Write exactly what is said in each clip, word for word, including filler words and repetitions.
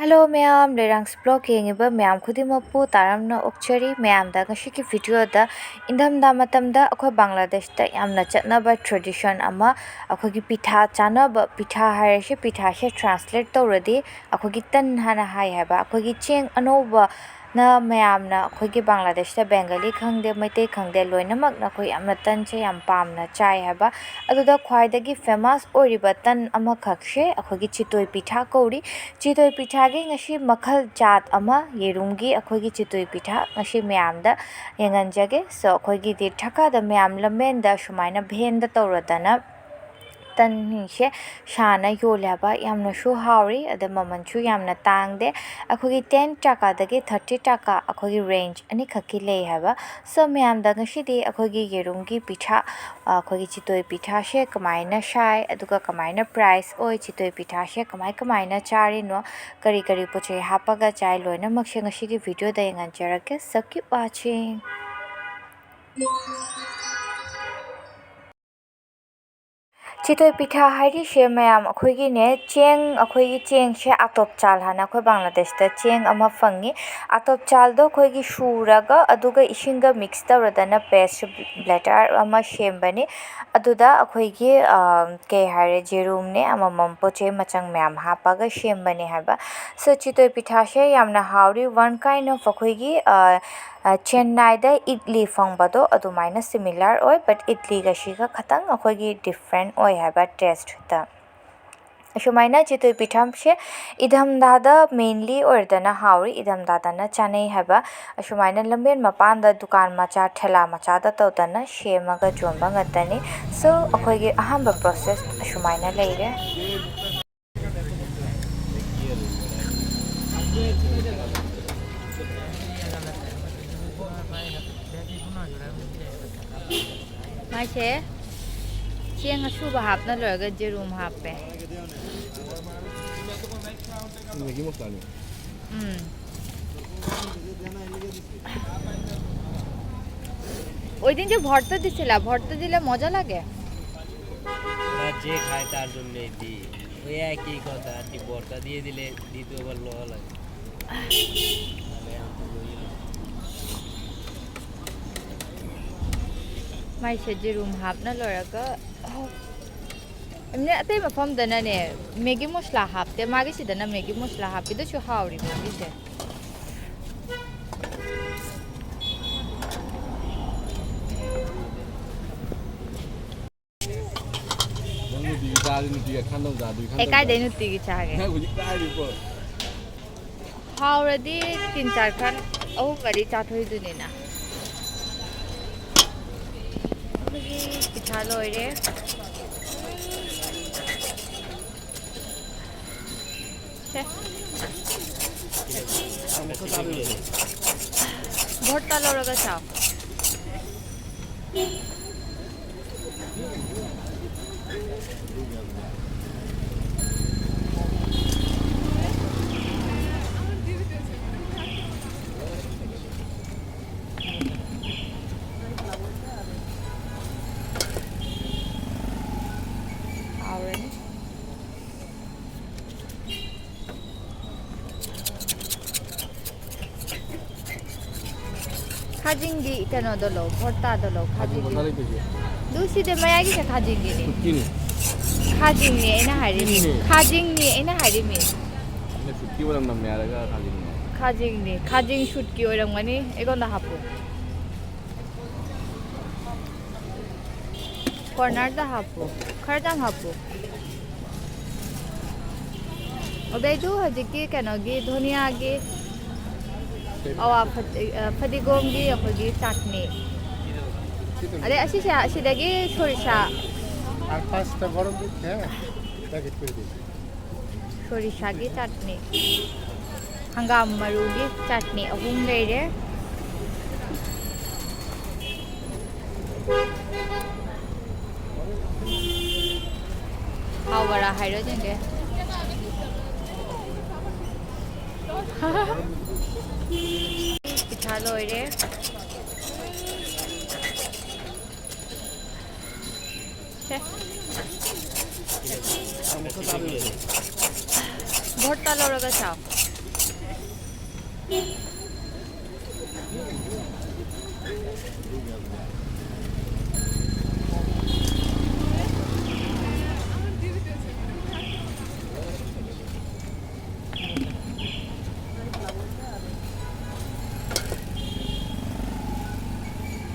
Hello ꯃꯌꯥꯝ, ꯂꯩꯔꯥꯡꯁ vlog ꯌꯦꯡꯉꯤꯕ ꯃꯌꯥꯝ ꯈꯨꯗꯤꯡꯃꯛꯄꯨ ꯇꯥꯔꯝꯅ ꯑꯣꯛꯆꯔꯤ꯫ ꯃꯌꯥꯝꯗ ꯉꯁꯤꯒꯤ video ꯗ ꯏꯪꯊꯝꯊꯥ ꯃꯇꯝꯗ ꯑꯩꯈꯣꯏ ꯕꯪꯒ꯭ꯂꯥꯗꯦꯁꯇ ꯌꯥꯝꯅ ꯆꯠꯅꯕ tradition ꯑꯃ, ꯑꯩꯈꯣꯏꯒꯤ ꯄꯤꯊꯥ ꯆꯥꯅꯕ, ꯄꯤꯊꯥ ꯍꯥꯏꯔꯁꯤ, ꯄꯤꯊꯥꯁꯦ translate ꯇꯧꯔꯗꯤ ꯑꯩꯈꯣꯏꯒꯤ ꯇꯟ ꯍꯥꯏꯅ ꯍꯥꯏ ꯍꯥꯏꯕ, ꯑꯩꯈꯣꯏꯒꯤ ꯆꯦꯡ ꯑꯅꯧꯕ ꯅ ꯃꯌꯥꯝꯅ ꯑꯩꯈꯣꯏꯒꯤ ꯕꯪꯒ꯭ꯂꯥꯗꯦꯁꯇ ꯕꯦꯡꯒꯂꯤ ꯈꯪꯗꯦ, ꯃꯩꯇꯩ ꯈꯪꯗꯦ, ꯂꯣꯏꯅꯃꯛꯅ ꯑꯩꯈꯣꯏ ꯌꯥꯝꯅ ꯇꯟꯁꯦ ꯌꯥꯝ ꯄꯥꯝꯅ ꯆꯥꯏ ꯍꯥꯏꯕ꯫ ꯑꯗꯨꯗ ꯈ꯭ꯋꯥꯏꯗꯒꯤ famous ꯑꯣꯏꯔꯤꯕ ꯇꯟ ꯑꯃꯈꯛꯁꯦ ꯑꯩꯈꯣꯏꯒꯤ ꯆꯤꯇꯣꯏ ꯄꯤꯊꯥ ꯀꯧꯔꯤ꯫ ꯆꯤꯇꯣꯏ ꯄꯤꯊꯥꯒꯤ ꯉꯁꯤ ꯃꯈꯜ ꯖꯥꯠ ꯑꯃ, ꯌꯦꯔꯨꯝꯒꯤ ꯑꯩꯈꯣꯏꯒꯤ ꯆꯤꯇꯣꯏ ꯄꯤꯊꯥ ꯉꯁꯤ ꯃꯌꯥꯝꯗ ꯌꯦꯡꯍꯟꯖꯒꯦ꯫ So, ꯑꯩꯈꯣꯏꯒꯤꯗꯤ ꯙꯥꯀꯥꯗ ꯃꯌꯥꯝ ꯂꯝꯕꯦꯟꯗ ꯁꯨꯃꯥꯏꯅ ꯚꯦꯟꯗ ꯇꯧꯔꯗꯅ ꯇꯟꯁꯦ ꯁꯥꯅ ꯌꯣꯜꯂꯦ ꯍꯥꯏꯕ, ꯌꯥꯝꯅꯁꯨ ꯍꯥꯎꯔꯤ, ꯑꯗ ꯃꯃꯜꯁꯨ ꯌꯥꯝꯅ ꯇꯥꯡꯗꯦ꯫ ꯑꯩꯈꯣꯏꯒꯤ ten ꯇꯀꯥꯗꯒꯤ thirty ꯇꯀꯥ, ꯑꯩꯈꯣꯏꯒꯤ range ꯑꯅꯤꯈꯛꯀꯤ ꯂꯩ ꯍꯥꯏꯕ꯫ So, ꯃꯌꯥꯝꯗ ꯉꯁꯤꯗꯤ ꯑꯩꯈꯣꯏꯒꯤ ꯌꯦꯔꯨꯝꯒꯤ ꯄꯤꯊꯥ, ꯑꯩꯈꯣꯏꯒꯤ ꯆꯤꯇꯣꯏ ꯄꯤꯊꯥꯁꯦ ꯀꯃꯥꯏꯅ ꯁꯥꯏ, ꯑꯗꯨꯒ ꯀꯃꯥꯏꯅ price ꯑꯣꯏ, ꯆꯤꯇꯣꯏ ꯄꯤꯊꯥꯁꯦ ꯀꯃꯥꯏ ꯀꯃꯥꯏꯅ ꯆꯥꯔꯤꯅꯣ, ꯀꯔꯤ ꯀꯔꯤ ꯄꯣꯠ ꯆꯩ ꯍꯥꯞꯄꯒ ꯆꯥꯏ, ꯂꯣꯏꯅꯃꯛꯁꯦ ꯉꯁꯤꯒꯤ video ꯗ ꯌꯦꯡꯍꯟꯖꯔꯛꯀꯦ꯫ So, keep watching꯫ ꯆꯤꯇꯣꯏ ꯄꯤꯊꯥ ꯍꯥꯏꯔꯤꯁꯦ ꯃꯌꯥꯝ, ꯑꯩꯈꯣꯏꯒꯤꯅꯦ, ꯆꯦꯡ, ꯑꯩꯈꯣꯏꯒꯤ ꯆꯦꯡꯁꯦ ꯑꯇꯣꯞ ꯆꯥꯜ ꯍꯥꯏꯅ ꯑꯩꯈꯣꯏ ꯕꯪꯒ꯭ꯂꯥꯗꯦꯁꯇ ꯆꯦꯡ ꯑꯃ ꯐꯪꯉꯤ꯫ ꯑꯇꯣꯞ ꯆꯥꯜꯗꯣ ꯑꯩꯈꯣꯏꯒꯤ ꯁꯨꯔꯒ, ꯑꯗꯨꯒ ꯏꯁꯤꯡꯒ mix ꯇꯧꯔꯗꯅ paste, batter ꯑꯃ ꯁꯦꯝꯕꯅꯤ꯫ ꯑꯗꯨꯗ ꯑꯩꯈꯣꯏꯒꯤ, ꯑ, ꯀꯩ ꯍꯥꯏꯔꯦ, ꯌꯦꯔꯨꯝꯅꯦ, ꯑꯃꯃꯝ ꯄꯣꯠ ꯆꯩ ꯃꯆꯪ ꯃꯌꯥꯝ ꯍꯥꯞꯄꯒ ꯁꯦꯝꯕꯅꯦ ꯍꯥꯏꯕ꯫ So, ꯆꯤꯇꯣꯏ ꯄꯤꯊꯥꯁꯦ ꯌꯥꯝꯅ ꯍꯥꯎꯔꯤ꯫ One kind of ꯑꯩꯈꯣꯏꯒꯤ, ꯑ, ꯑ, ꯆꯦꯟꯅꯥꯏꯗ ꯏꯗꯂꯤ ꯐꯪꯕꯗꯣ ꯑꯗꯨꯃꯥꯏꯅ similar ꯑꯣꯏ, but ꯏꯗꯂꯤꯒ ꯁꯤꯒ ꯈꯇꯪ ꯑꯩꯈꯣꯏꯒꯤ different ꯑꯣꯏ ꯍꯥꯏꯕ taste ꯇ꯫ ꯑꯁꯨꯃꯥꯏꯅ ꯆꯤꯇꯣꯏ ꯄꯤꯊꯥꯁꯦ ꯏꯊꯝꯊꯥꯗ mainly ꯑꯣꯏꯔꯗꯅ ꯍꯥꯎꯔꯤ, ꯏꯊꯝꯊꯥꯗꯅ ꯆꯥꯅꯩ ꯍꯥꯏꯕ꯫ ꯑꯁꯨꯃꯥꯏꯅ ꯂꯝꯕꯦꯟ ꯃꯄꯥꯟꯗ ꯗꯨꯀꯥꯟ ꯃꯆꯥ, ꯊꯦꯂꯥ ꯃꯆꯥꯗ ꯇꯧꯗꯅ ꯁꯦꯝꯃꯒ ꯌꯣꯟꯕ ꯉꯥꯛꯇꯅꯤ꯫ So, ꯑꯩꯈꯣꯏꯒꯤ ꯑꯍꯥꯟꯕ process ꯑꯁꯨꯃꯥꯏꯅ ꯂꯩꯔꯦ꯫ ꯃꯥꯏꯁꯦ ꯆꯦꯡ ꯑꯁꯨꯕ ꯍꯥꯞꯅ ꯂꯣꯏꯔꯒ ꯌꯦꯔꯨꯝ ꯍꯥꯞꯄꯦ꯫ ꯎꯝ꯫ ওই দিন যে ভর্তা দিছিলা, ভর্তা দিলে মজা লাগে? ওরা যে খায় তার জন্যই দিই। ওই একই কথা, আর কি, ভর্তা দিয়ে দিলে দ্বিতীয়বার লওয়া লাগে। তাহলে আমি তো লইলাম। ꯃꯥꯏꯁꯦ ꯌꯦꯔꯨꯝ ꯍꯥꯞꯅ ꯂꯣꯏꯔꯒ, ꯑꯣ, ꯑꯇꯩ ꯃꯐꯝꯗꯅꯅꯦ, ꯃꯦꯒꯤ ꯃꯁꯂꯥ ꯍꯥꯞꯇꯦ, ꯃꯥꯒꯤꯁꯤꯗꯅ ꯃꯦꯒꯤ ꯃꯁꯂꯥ ꯍꯥꯞꯄꯤ, ꯑꯗꯨꯁꯨ ꯍꯥꯎꯔꯤ ꯃꯥꯒꯤꯁꯦ꯫ ꯅꯪ ꯅꯨꯡꯇꯤꯒꯤ ꯆꯥꯔꯗꯤ ꯅꯨꯄꯤ ꯑꯈꯟ ꯑꯃ ꯆꯥꯗꯣꯏ, ꯑꯈꯟ ꯑꯦ, ꯑꯃ ꯀꯥꯏꯗꯩ ꯆꯥꯗꯣꯏ? ꯅꯨꯡꯇꯤꯒꯤ ꯆꯥꯒꯦ? ꯅꯪ ꯍꯧꯖꯤꯛ ꯆꯥꯔꯤꯕꯣ? ꯍꯥꯎꯔꯗꯤ ꯇꯤꯟ ꯆꯥꯔ ꯈꯟ ꯑꯍꯨꯝ ꯃꯔꯤ ꯆꯥꯊꯣꯛꯏꯗꯨꯅꯤꯅ꯫ ꯑꯩꯈꯣꯏꯒꯤ ꯄꯤꯊꯥ ꯂꯣꯏꯔꯦ꯫ ꯁꯦ꯫ ꯚꯣꯔꯇꯥ ꯂꯧꯔꯒ ꯆꯥꯎ꯫ ꯍꯥꯎꯔꯅꯤ꯫ ꯈꯥꯖꯤꯡꯗꯤ ꯀꯩꯅꯣꯗꯣ ꯂꯧ, ꯚꯣꯔꯇꯥꯗꯣ ꯂꯧ, ꯈꯥꯖꯤꯡ ꯈꯥꯖꯤꯡ꯫ ꯃꯁꯥ ꯂꯩꯇ꯭ꯔꯗꯤ? ꯑꯗꯨ ꯁꯤꯗꯤ ꯃꯌꯥꯏꯒꯤꯁꯦ ꯈꯥꯖꯤꯡꯒꯤꯅꯤ꯫ ꯐꯨꯠꯀꯤꯅꯤ꯫ ꯈꯥꯖꯤꯡꯅꯤ ꯑꯩꯅ ꯍꯥꯏꯔꯤꯃꯤ꯫ ꯐꯨꯠꯀꯤꯅꯤ꯫ ꯈꯥꯖꯤꯡꯅꯤ ꯑꯩꯅ ꯍꯥꯏꯔꯤꯃꯤ꯫ ꯑꯩꯅ ꯐꯨꯠꯀꯤ ꯑꯣꯏꯔꯝ ꯅꯝꯃꯦ ꯍꯥꯏꯔꯒ ꯈꯥꯖꯤꯡꯅꯤ꯫ ꯈꯥꯖꯤꯡꯅꯤ꯫ ꯈꯥꯖꯤꯡ ꯁꯨꯠꯀꯤ ꯑꯣꯏꯔꯝꯒꯅꯤ꯫ ꯑꯩꯉꯣꯟꯗ ꯍꯥꯞꯄꯨ꯫ ꯀꯣꯔꯅꯔꯗ ꯍꯥꯞꯄꯨ, ꯈꯔꯗꯪ ꯍꯥꯞꯄꯨ꯫ ꯑꯗꯩꯗꯨ ꯍꯧꯖꯤꯛꯀꯤ ꯀꯩꯅꯣꯒꯤ ꯙꯣꯅꯤꯌꯥꯒꯤ ꯑꯋꯥ ꯐꯗꯤ-, ꯑ, ꯐꯗꯤꯒꯣꯝꯒꯤ ꯑꯩꯈꯣꯏꯒꯤ ꯆꯥꯠꯅꯤ꯫ ꯑꯗꯩ ꯑꯁꯤꯁꯦ, ꯑꯁꯤꯗꯒꯤ ꯁꯣꯔꯤꯁꯥ꯫ আর পাঁচটা গরম দুধ, হ্যাঁ, প্যাকেট করে দিন। ꯁꯣꯔꯤꯁꯥꯒꯤ ꯆꯥꯠꯅꯤ, ꯍꯪꯒꯥꯝ ꯃꯔꯨꯒꯤ ꯆꯥꯠꯅꯤ ꯑꯍꯨꯝ ꯂꯩꯔꯦ꯫ ꯍꯥꯎꯕꯔꯥ ꯍꯥꯏꯔꯣ ꯌꯦꯡꯒꯦ꯫ ꯄꯤꯊꯥ ꯂꯣꯏꯔꯦ꯫ ꯚꯣꯔꯇꯥ ꯂꯧꯔꯒ ꯆꯥꯎ꯫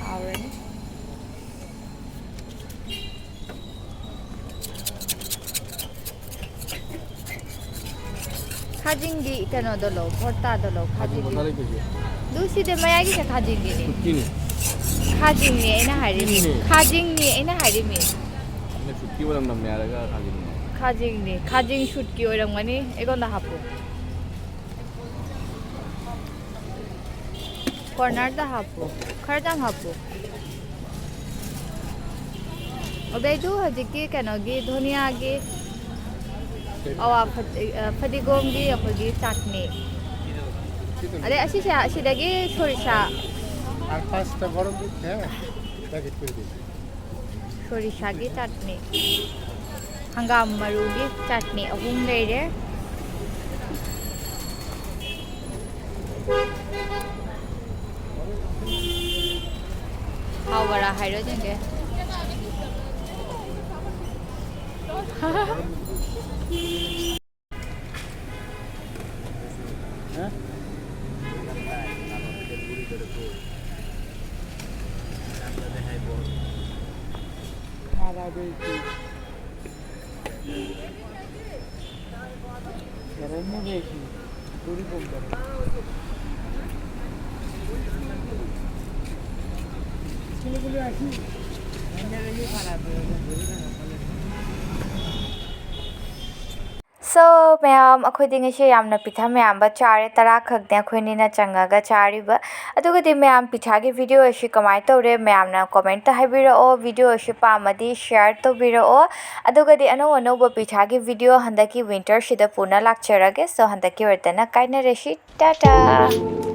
ꯍꯥꯎꯔꯅꯤ꯫ ꯈꯥꯖꯤꯡꯗꯤ ꯀꯩꯅꯣꯗꯣ ꯂꯧ, ꯚꯣꯔꯇꯥꯗꯣ ꯂꯧ, ꯈꯥꯖꯤꯡ ꯈꯥꯖꯤꯡꯗꯤ꯫ ꯃꯁꯥ ꯂꯩꯇ꯭ꯔꯁꯨ꯫ ꯑꯗꯨ ꯁꯤꯗꯤ ꯃꯌꯥꯏꯒꯤꯁꯦ ꯈꯥꯖꯤꯡꯒꯤꯅꯤ꯫ ꯁꯨꯠꯀꯤꯅꯤ꯫ ꯈꯥꯖꯤꯡꯅꯤ ꯑꯩꯅ ꯍꯥꯏꯔꯤꯃꯤ꯫ ꯁꯨꯠꯀꯤꯅꯤꯅꯦ꯫ ꯈꯥꯖꯤꯡꯅꯤ ꯑꯩꯅ ꯍꯥꯏꯔꯤꯃꯤ꯫ ꯑꯩꯅ ꯁꯨꯠꯀꯤ ꯑꯣꯏꯔꯝꯗꯝꯅꯦ ꯍꯥꯏꯔꯒ ꯈꯥꯖꯤꯡꯅꯦ꯫ ꯈꯥꯖꯤꯡ, ꯈꯥꯖꯤꯡ ꯁꯨꯠꯀꯤ ꯑꯣꯏꯔꯝꯒꯅꯤ꯫ ꯑꯩꯉꯣꯟꯗ ꯍꯥꯞꯄꯨ꯫ ꯀꯣꯔꯅꯔꯗ ꯍꯥꯞꯄꯨ꯫ ꯈꯔꯗꯪ ꯍꯥꯞꯄꯨ꯫ ꯑꯗꯩꯗꯨ ꯍꯧꯖꯤꯛꯀꯤ ꯀꯩꯅꯣꯒꯤ ꯙꯣꯅꯤꯌꯥꯒꯤ ꯑꯋꯥ ꯐꯗꯤ-, ꯑ, ꯐꯗꯤꯒꯣꯝꯒꯤ ꯑꯩꯈꯣꯏꯒꯤ ꯆꯥꯠꯅꯤ꯫ ꯑꯗꯩ ꯑꯁꯤꯁꯦ, ꯑꯁꯤꯗꯒꯤ ꯁꯣꯔꯤꯁꯥ꯫ আর পাঁচটা গরম দুধ, হ্যাঁ, প্যাকেট করে দিন। ꯁꯣꯔꯤꯁꯥꯒꯤ ꯆꯥꯠꯅꯤ, ꯍꯪꯒꯥꯝ ꯃꯔꯨꯒꯤ ꯆꯥꯠꯅꯤ ꯑꯍꯨꯝ ꯂꯩꯔꯦ꯫ ꯍꯥꯎꯕꯔꯥ ꯍꯥꯏꯔꯣ ꯌꯦꯡꯒꯦ꯫ So, ꯃꯌꯥꯝ, ꯑꯩꯈꯣꯏꯗꯤ ꯉꯁꯤ ꯌꯥꯝꯅ ꯄꯤꯊ ꯃꯌꯥꯝꯕ ꯆꯥꯔꯦ, ꯇꯔꯥ ꯈꯛꯅꯦ ꯑꯩꯈꯣꯏꯅꯤꯅ ꯆꯪꯉꯒ ꯆꯥꯔꯤꯕ꯫ ꯑꯗꯨꯒꯗꯤ ꯃꯌꯥꯝ, ꯄꯤꯊꯥꯒꯤ video ꯑꯁꯤ ꯀꯃꯥꯏꯅ ꯇꯧꯔꯦ? ꯃꯌꯥꯝꯅ comment ꯍꯥꯏꯕꯤꯔꯛꯑꯣ, video ꯑꯁꯤ ꯄꯥꯝꯃꯗꯤ share ꯇꯧꯕꯤꯔꯛꯑꯣ꯫ ꯑꯗꯨꯒꯗꯤ ꯑꯅꯧ ꯑꯅꯧꯕ ꯄꯤꯊꯥꯒꯤ video ꯍꯟꯗꯛꯀꯤ winter ꯁꯤꯗ ꯄꯨꯅ ꯂꯥꯛꯆꯔꯒꯦ꯫ So, ꯍꯟꯗꯛꯀꯤ ꯑꯣꯏꯔꯗꯅ ꯀꯥꯏꯅꯔꯁꯤ꯫ ꯇꯥꯇꯥ!